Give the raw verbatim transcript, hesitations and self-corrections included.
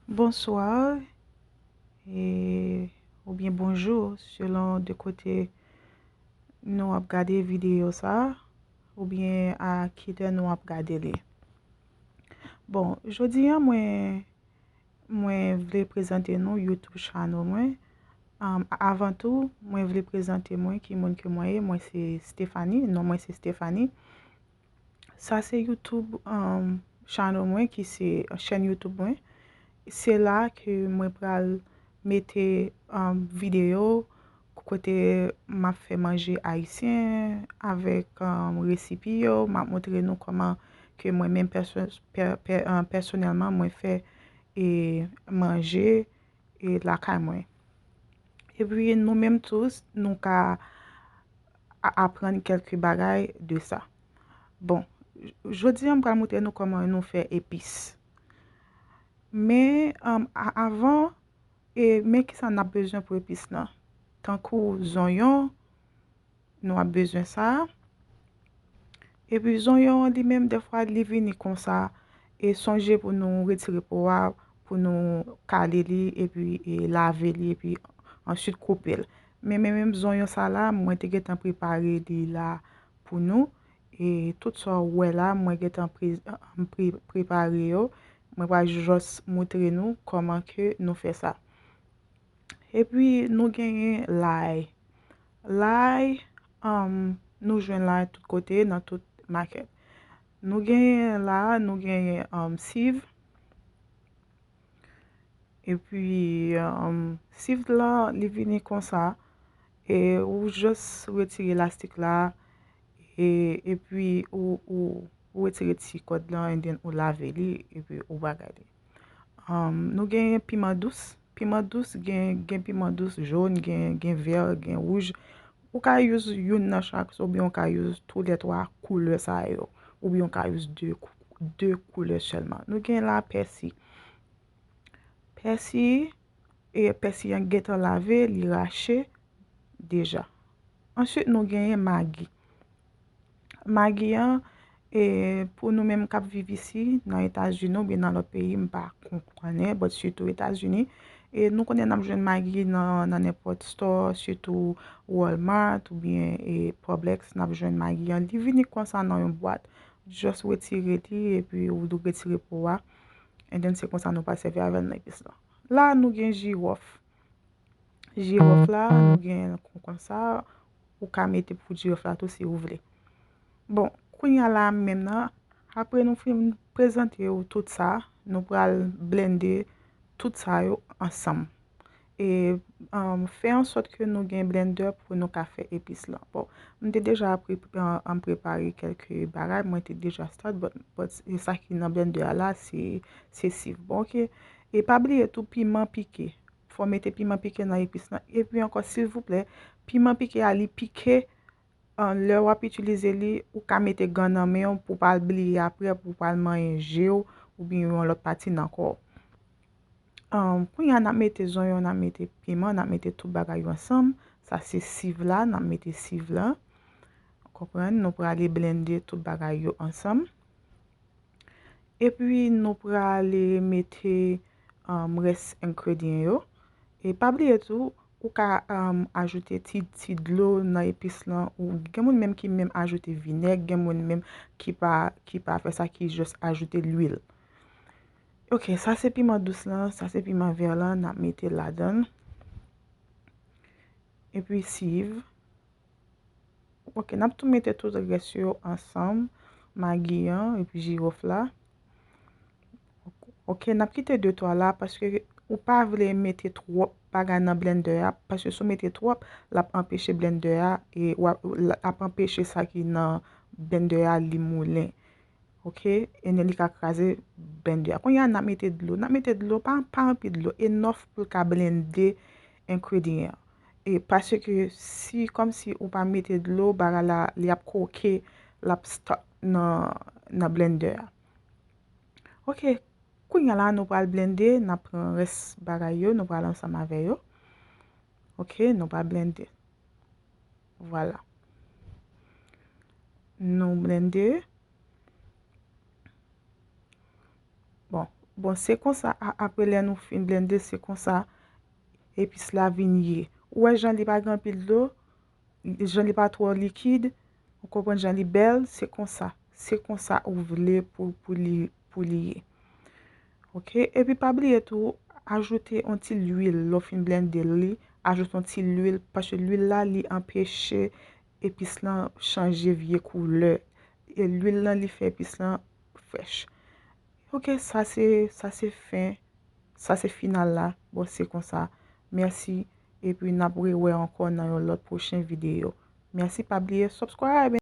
Bonswa e oubyen bonjou selon de kote nou ap gade videyo sa oubyen a kilè nou ap gade li. Bon, jodi a mwen mwen vle prezante nou YouTube channel mwen. Um, avan tou, mwen vle prezante mwen ki moun ke mwen ye. Mwen se Stephanie, non mwen se Stephanie. Sa se YouTube um, channel mwen ki se chèn YouTube mwen. Se la ke mwen pral mete um, videyo kote m ap fè manje ayisyen avèk um, resipi yo. M ap montre nou kòman ke mwen menm pèsonèlman mwen fè e manje e lakay mwen. Epi nou menm tou, nou ka aprann kèlke bagay de sa. Bon, jodi a m pral montre nou kòman nou fè epis. Men avan, e men kisa n ap bezwen pou epis lan. Tankou zonyon, nou ap bezwen sa. Epi zonyon an li menm, dèfwa li vini konsa. E sonje pou nou retire po a, pou nou kale li, epi e lave li, epi answit koupe l. Men men menm zonyon sa la, mwen te gentan prepare li la pou nou. E tout sa w wè la, mwen gentan pre, pre, prepare yo. Mwen pral jis montre nou kòman ke nou fè sa. Epi nou genyen lay. Lay, um, nou jwenn lay tout kote, nan tout makèt. Nou genyen la, nou genyen um, siv. Epi um, siv la, li vini konsa. E ou jis retire lastik la. E, epi ou, ou, ou retire ti kòd lan, and then ou lave li, epi ou bagay li. Um, nou genyen piman dous. Piman dous gen, gen piman dous jòn, gen, gen vè, gen wouj. Ou ka use youn nan chak, oubyen ou ka use toulètwa koulè sa yo. Oubyen ou ka use de, de koulè sèlman. Nou gen la pèsi. Pèsi, e pèsi an gentan lave, li rache deja. Answit, nou genyen magi. Magi an, e pou nou menm k ap viv isi, nan Etazini oubyen nan lòt peyi, m pa konnen, but sitou Etazini. E nou konnen n ap jwenn magi nan, nan nenpòt store, sitou Walmart oubyen e Publix, n ap jwenn magi an. Li vini konsa nan yon bwat. Just retire li, epi ou retire po a. And then se konsa nou pral sèvi avè l nan epis lan. La, nou gen jiwòf. Jiwòf la, nou gen l kon, konsa. Ou ka mete poud jiwòf la tou si ou vle. Bon, kounye a la menm nan, apre nou fin prezante w tout sa, nou pral blende tout sa yo ansanm. E um, fè an sòt ke nou gen blender pou nou ka fè epis lan. Bon, m te deja pre, um, prepare kèlke bagay, mwen te deja start, but, but e sa ki nan blender a la, se, se siv. Bon, ok. E pa bliye tou piman pike. Fò w mete piman pike nan epis lan. Epi ankò, silvouplè, piman pike a, li pike, an, lè w ap itilize li, ou ka mete gan nan men w pou w pa al bliye apre, pou w pa al manyen je w, oubyen yon lòt pati nan kò w. An, kounye a, n ap mete zonyon, n ap mete piman, n ap mete tout bagay yo ansanm. Sa se siv la, n ap mete siv la. Ou konprann? Nou prale blende tout bagay yo ansanm. Epi nou prale mete um, rès engredyan yo. E pa bliye tou, ou ka um, ajoute ti, ti dlo nan epis lan. Ou, gen moun menm ki menm ajoute vinèg, gen moun menm ki pa, ki pa fè sa, ki jis ajoute lwil. Ok, sa se piman dous lan, sa se piman vè lan, n ap mete ladan l. Epi siv. Ok, n ap tou mete tout rès yo ansanm, magi an epi jiwòf la. Ok, n ap kite de twa la paske ou pa vle mete twòp bagay nan blender a, paske si w mete twòp, l ap anpeche blender a, e w ap, l ap anpeche sa ki nan blender a li moulen. Ok, and then li ka kraze blender a. Kounye a, n ap mete dlo. N ap mete dlo, pa, pa anpil dlo, enough pou l ka blende engredyan an. E paske si, kòmsi ou pa mete dlo, bagay la, li ap koke, l ap stuck nan, nan blender a. Ok, kounye a la, nou pral blende, n ap pran rès bagay yo, nou pral ansanm avè yo. Ok, nou pral blende. Vwala. Nou blende. Bon, Bon, se konsa, a- apre lè nou fin blende, se konsa epis la vin ye. Ou wè jan li pa gen anpil dlo, jan li pa twò likid, ou konprann jan li bèl, se konsa. Se konsa ou vle pou, pou li, pou li ye. Ok, epi pa bliye tou, ajoute yon ti lwil lè w fin blende li, ajoute yon ti lwil, paske lwil la, li anpeche epis lan chanje vye koulè. E lwil lan, li fè epis lan frèch. Ok, sa se, sa se fen, sa se final la. Bon, se konsa. Mèsi, epi n ap rewè ankò nan yon lòt pwochen videyo. Mèsi, pa bliye subscribe.